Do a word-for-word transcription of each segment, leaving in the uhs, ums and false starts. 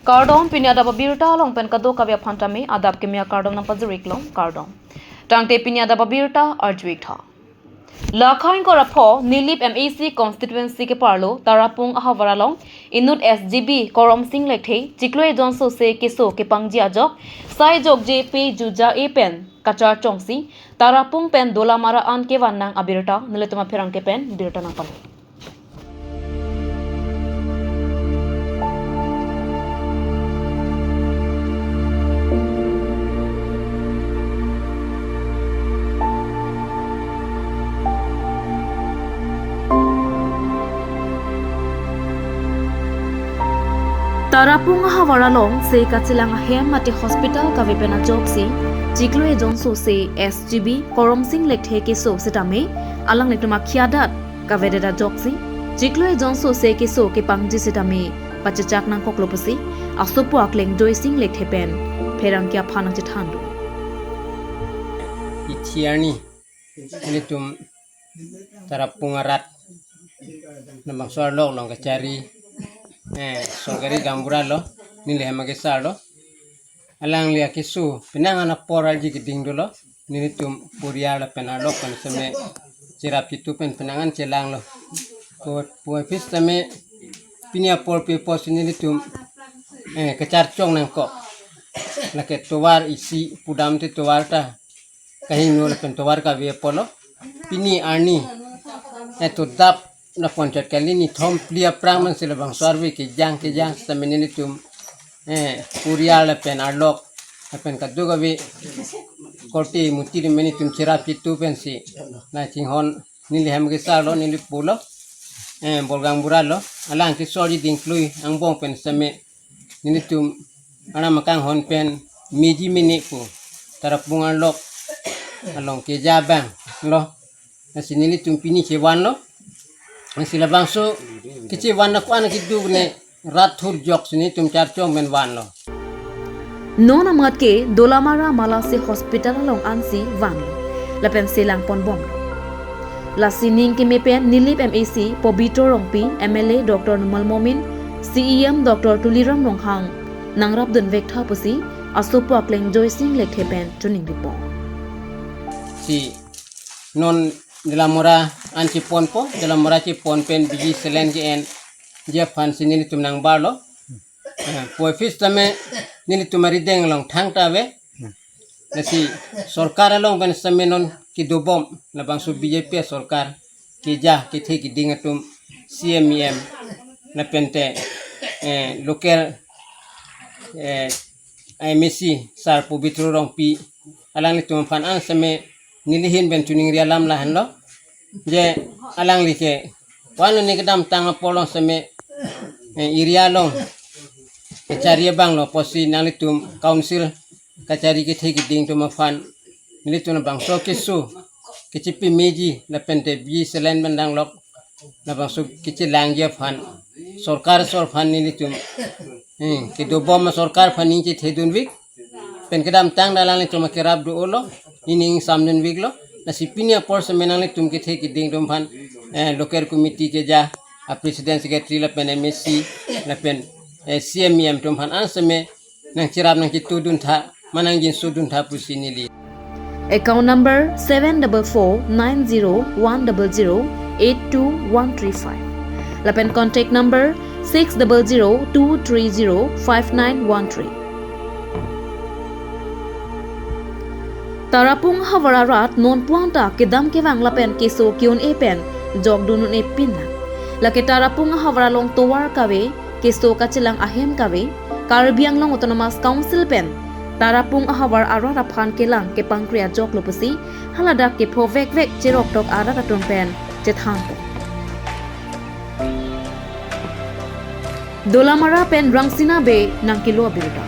Kardom, pini adap abirta along pen kadokave aphan tame adap kimi akardom nangpajir-ik long, kardom. Tangte pini adap abirta arju-ik tha. Lakha ingkoi ra pho, Nilip M A C constituency keparlo Tarapung ahavar along inut S G B Korom Sing Lekthe, chiklo ejon sose keso kepangji ajok, sai jokje pe juja-e pen kacharchongsi Tarapung pen Dolamara an kevan nang abirta nelitum apherangke pen birta nangpale. Tarapung ahavar along se kachelang ahem mate hospital kave pen ajoksi chiklo ejon sose S G B Korom Sing Lekthe keso setame alanglitum akhia adat kavedet ajoksi chiklo ejon sose keso kepangji setame pachechak nangkoklo pusi asopo akleng Joy Sing Lekthe pen pherangke aphan nangchethan do. Ithi arni nelitum Tarapung arat nabangso arlok along kachari, eh, sorkari gaonbura lo, neli hem akesar lo. Alangli akeso penang an apor arji keding dolo. Nelitum poriar lapen arlok pen seme cherap chitu pen penang an chelanglo. Pu, pu office tame pini apor pe apotsi nelitum, eh, kacharchong nangkok. Lake tovar isi pudam te tovar ta kahingno lapen tovar kave apotlo. Pini arni, eh, todap na ponchot kali ni thom phli aphrang man si labangso arve kejang kejang sitame nelitum, eh, poriar lapen arlok lapen kadokave korte muti ri nelitum cherap chitu pensi nangchinghon, neli hem akesar lo, neli pulo, eh, bor gaonbura lo, alang keso arji dingklui angbong pen seme nelitum aram akanghon pen meji mene pu Tarapung arlok along keja abang lo. Lasi nelitum pini chevanlo. Lasi labangso kechevan na ko-an keduk ne rat thur joksi nelitum charchong pen vanlo. Non amat ke Dolamara Malasi Hospital along ansi vanlo lapen selang ponbomlo. Lasi ning keme pen Nilip M A C Pobitro Rongpi, M L A Doctor Numal Momin, C E M Doctor Tuliram Ronghang nangrapdun vek tha pusi asopo akleng Joy Sing Lekthe pen choningri pon. Si non Dolamara an cheponpo, Dolamara chepon pen B G saline ke-enji aphan si nelitum nangbarlo. Eh, pu office tame nelitum arideng along thangta ave. Lasi sorkar along pen seme non kedobom labangso B J P sorkar keja kethe keding atum C E M, E M lapen te, eh, local, eh, M A C sar Pobitro Rongpi alanglitum aphan an seme neli ahin pen choningri alam lahenlo. Je alangli ke ko-an ne kedamtang apor along seme, eh, area along kachari abang lo pusi nanglitum council kachari kethe keding atum aphan nelitum labangso keso kechepi meji lapen te B G saline bandang lok labangso kechelangji aphan sorkar asor aphan nelitum, hmm, kedobom sorkar aphan ning chethedun vik. Pen kedamtang alanglitum akerap do-olo, ining samdun viklo. Lasi pini apor seme nanglitum kethe keding atum aphan, eh, local committee keja, a president secretary lapen M A C lapen, eh, C E M, E M atum aphan an seme nangcherap nangchetudun tha, ma nangjinso dun tha pusi neli. Account number seven double four nine zero one double zero eight two one three five. Lapen contact number six double zero two three zero five nine one three. Tarapung ahavar arat non puang ta kedam kevang lapen keso ke-un-e pen jokdun un-e pinlang. Lake Tarapung ahavar along tovar kave, keso kachelang ahem kave, Karbi Anglong Autonomous Council pen Tarapung ahavar arat aphan kelang kepangkri ajok lo pusi haladak kepho vekvek cheroktok arat atum pen chethan. Dolamara pen Rangsina Bey nangkelo abirta.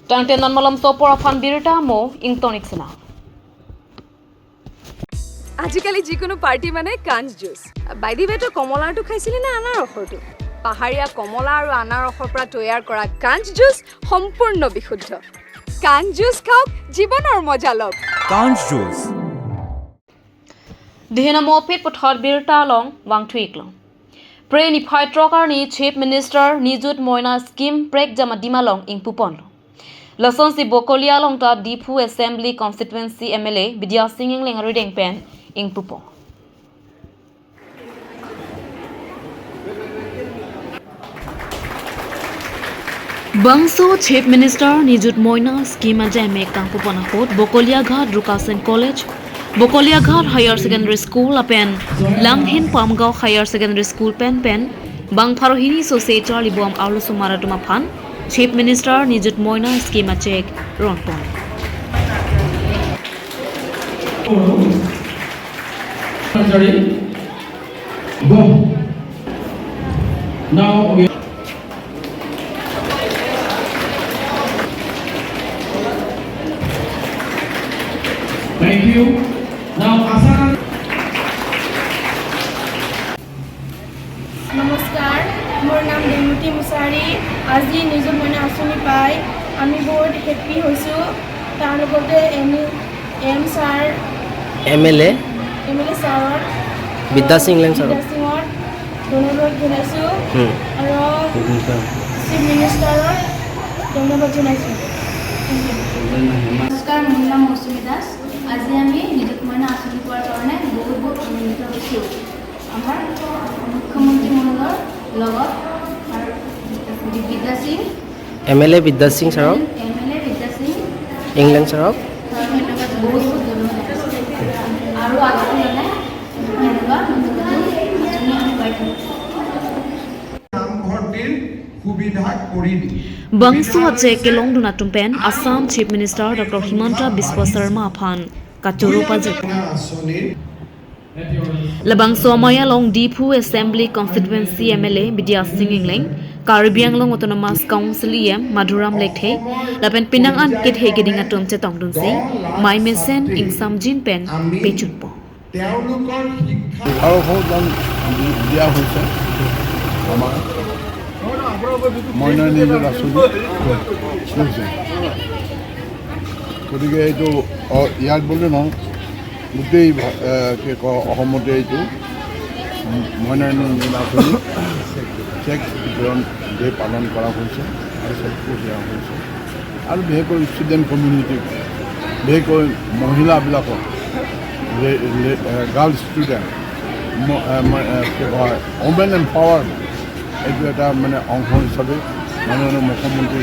Tangte non malomso apor aphan birta mo ington-ik sena. আজিকালি যিকোনো পাৰ্টি মানে কাঞ্চ juice. By the ৱে, তই কমলাৰটো খাইছিলি নে আনাৰসৰটো? পাহাৰীয়া কমলা আৰু আনাৰসৰ পৰা তৈয়াৰ কৰা কাঞ্চ জুচ সম্পূৰ্ণ বিশুদ্ধ। কাঞ্চ জুচ খাওক, জীৱনৰ মজা লওক। কাঞ্চ juice. Dihena Mopit puthot birta along vangthuiklo. Phre niphai throk arni Chief Minister Nijut Moina Scheme prekjam adim along ingpuponlo. Lasonsi Bokolia along ta Diphu Assembly Constituency M L A Bidya Sing Engleng arideng pen ingpupo. Bangso Chief Minister Nijut Moina Scheme ajaimek kangpupon ahut Bokolia Ghat Rukasen College, Bokolia Ghat Higher Secondary School lapen Langhin Pamgaon Higher Secondary School pen pen bang pharo hini sose charlibom arlosomar atum aphan Chief Minister Nijut Moina Scheme achek ronpon. Sorry. Go. Now we Thank you. Now, Asa. নমস্কাৰ, মোৰ নাম দেৱমতী মুছাৰী। আজি নিজুত মইনা আঁচনি পাই আমি বহুত হেপী হৈছোঁ। তাৰ লগতে M, M sir, M L A M L A ছাৰৰ, বিদ্যা সিং লেং ছাৰৰ। বিদ্যা সিঙৰ ধন্যবাদ জনাইছোঁ। হুম। আৰু চিফ মিনিষ্টাৰৰ ধন্যবাদ জনাইছোঁ। নমস্কাৰ, মোৰ নাম মৌচুমী দাস। আজি আমি নিজুত মইনা আঁচনি পোৱাৰ কাৰণে বহুত বহুত আনন্দিত হৈছোঁ। আমাৰ মুখ্যমন্ত্ৰী মহোদয়ৰ লগত আৰু বিদ্যা সিং, এম এল এ বিদ্যা সিং ছাৰক, এম এল এ বিদ্যা সিং, ইংলেণ্ড ছাৰক। ছাৰক ধন্যবাদ, বহুত বহুত ধন্যবাদ। আৰু আগলৈ এনেকুৱা নতুন নতুন আঁচনি আমি পাই থাকিম। নামভৰ্তিৰ সুবিধা কৰি দি Bangso achek kelongdun atum pen Assam Chief Minister Doctor Himanta Biswa Sarma aphan kachoro pajirpo. Labangso amei along Diphu Assembly Constituency M L A Bidya Sing Engleng, Karbi Anglong Autonomous Council E M Madhuram Lekthe, lapen penang an kethe keding atum chetongdunsi mei mesen ingsamjin pen pejutpo. তেওঁলোকৰ শিক্ষা আৰু সৌ জন দি-, দিয়া হৈছে আমাৰ মইনা নিজুত আঁচনি হৈছে। গতিকে এইটো, অ, ইয়াত বুলি নহয়, গোটেই ভা-, এ, কি কয়, অসমতে এইটো মইনা নিজুত আঁচনি চেক বিতৰণ ডে পালন কৰা হৈছে আৰু চেকটো দিয়া হৈছে। আৰু বিশেষকৈ ষ্টুডেণ্ট কমিউনিটি, বিশেষকৈ মহিলাবিলাকক, লে-, লে-, এ, গাৰ্লছ ষ্টুডেণ্ট, ম-, এ, ম-, এ, কি কয়, ওমেন এম্পাৱাৰ, এইটো এটা মানে অংশ হিচাপে মাননীয় মুখ্যমন্ত্ৰী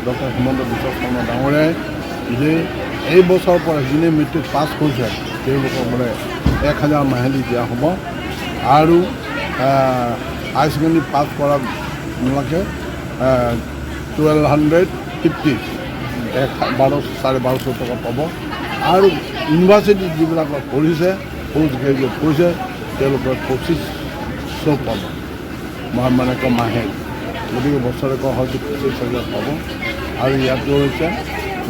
ডক্টৰ হিমন্ত বিশ্ব শৰ্মা ডাঙৰীয়াই যে এই বছৰৰ পৰা যোনে মেট্ৰিক পাছ কৰিছে, তেওঁলোকক বোলে এক হাজাৰ মাহিলী দিয়া হ'ব। আৰু, আহ, হায়াৰ ছেকেণ্ডেৰী পাছ কৰা বিলাকে, আহ, টুৱেলভ হাণ্ড্ৰেড ফিফটি, এক বাৰ, চাৰে বাৰশ টকা পাব। আৰু ইউনিভাৰ্চিটিত যিবিলাকে পঢ়িছে, পোষ্ট গ্ৰেজুৱেট কৰিছে, তেওঁলোকে পঁচিছশ পাব। মা-, মানে কি মাহে। গতিকে বছৰেকৰ হয়তো পঁচিছ হাজাৰ পাব। আৰু ইয়াতো হৈছে,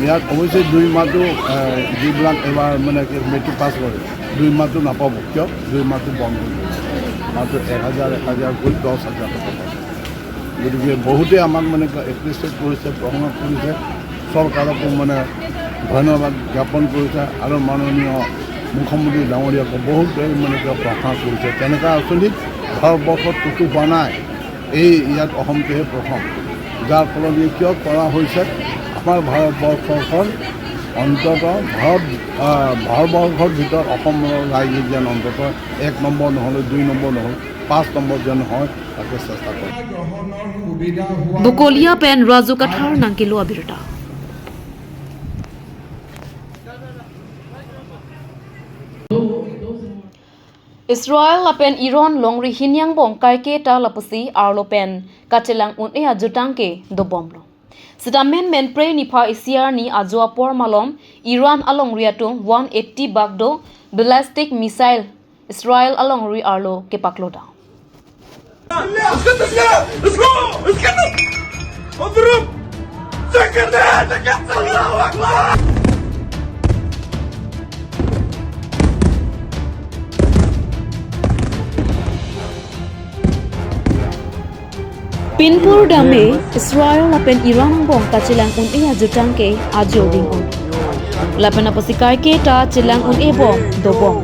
ইয়াত অৱশ্যে দুই মাহটো, এ, যিবিলাক এইবাৰ মানে কি মেট্ৰিক পাছ কৰে, দুই মাহটো নাপাব। কিয়? দুই মাহটো বন্ধ হৈ গ'ল। মাহটো এক হাজাৰ, এক হাজাৰ কৰি দহ হাজাৰ টকা পাব। গতিকে বহুতে আমাক মানে কি এপ্ৰিচিয়েট কৰিছে, প্ৰশংসা কৰিছে। চৰকাৰকো মানে ধন্যবাদ জ্ঞাপন কৰিছে আৰু মাননীয় মুখ্যমন্ত্ৰী ডাঙৰীয়াকো বহুতে মানে কিবা প্ৰশংসা কৰিছে। তেনেকুৱা আঁচনি ভাৰতবৰ্ষত ক'তো হোৱা নাই, এই ইয়াত অসমটোহে প্ৰথম। যাৰ ফলত এই কিয় কৰা হৈছে, আমাৰ ভাৰতবৰ্ষখন অন্ততঃ ভাৰত, আহ, ভাৰতবৰ্ষৰ ভিতৰত অসমৰ ৰাইজে যেন অন্ততঃ এক নম্বৰ নহ'লে দুই নম্বৰ নহ'লে পাঁচ নম্বৰ যেন হয়, তাকে চেষ্টা কৰে। Bokolia pen Raju Kathar nangkelo abirta. Israel lapen Iran longri hini angbong kaike ta lapusi arlo pen kachelang un-e ajutang ke dobomlo. Seta menmen Phre niphai isi arni ajo apor malom Iran alongri atum one eighty bak do ballistic missile Israel alongri arlo kepaklo dam. Pinpur dame Israel lapen Iran angbong kachelang un-e ajutang ke ajo ding un. Lapen apotsi kaike ta chelang un-e bom dobom.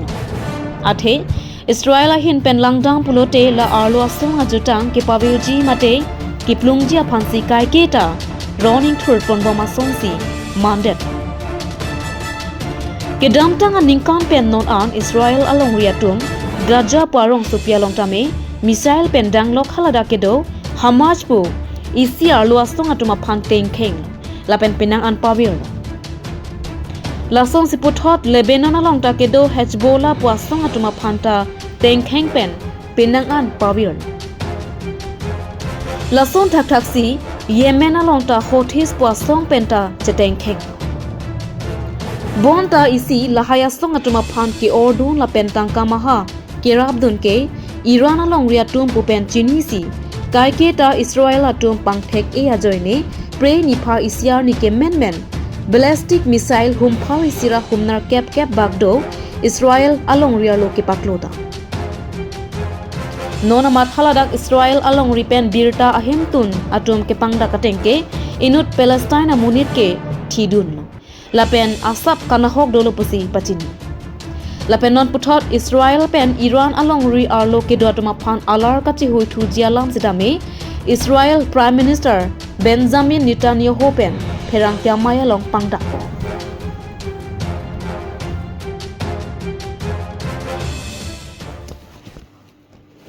Athe Israel ahin pen langdam pulote la arlo asong ajutang kepavirji mate keplungji aphansi kaiketa ron ingthur ponbom asonsi mandet. Kedamtang aningkan pen non an Israel alongri atum Gaza pu arongsopi along tame missile pen danglok haladak kedo Hamas pu isi arlo asong atum aphan tengkheng lapen penang an pavir. Lasonsi puthot Lebanon along ta kedo Hezbollah pu asong atum aphan ta tengkheng pen penang an pavir. Lason thakthaksi Yemen along ta Houthis pu asong pen ta chetengkheng. Bonta isi lahai asong atum aphan ke-ordun lapen tangka maha kerapdun ke Iran alongri atum pu pen chinisi kaiketa Israel atum pangthek-e ajoine Phre niphai isi arni kemenmen ballistic missile humphar isi ra humnar kepkep bak do Israel alongri arlo kepaklo ta. Non amat haladak Israel alongri pen birta ahemtun atum kepangdak ateng ke inut Palestine amonit ke thidunlo. Lapen asap kanahok dolo pusi pachini. Lapen non puthot Israel pen Iran alongri arlo kedo atum aphan alar kachehuithuji alam sitame Israel Prime Minister Benjamin Netanyahu pen pherangke amei along pangdakpo.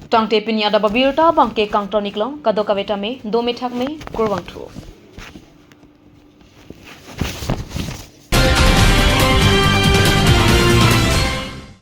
Tangte pini adap abirta abangke kangton-iklong, kadokave tame dome thakme, kurvangthu.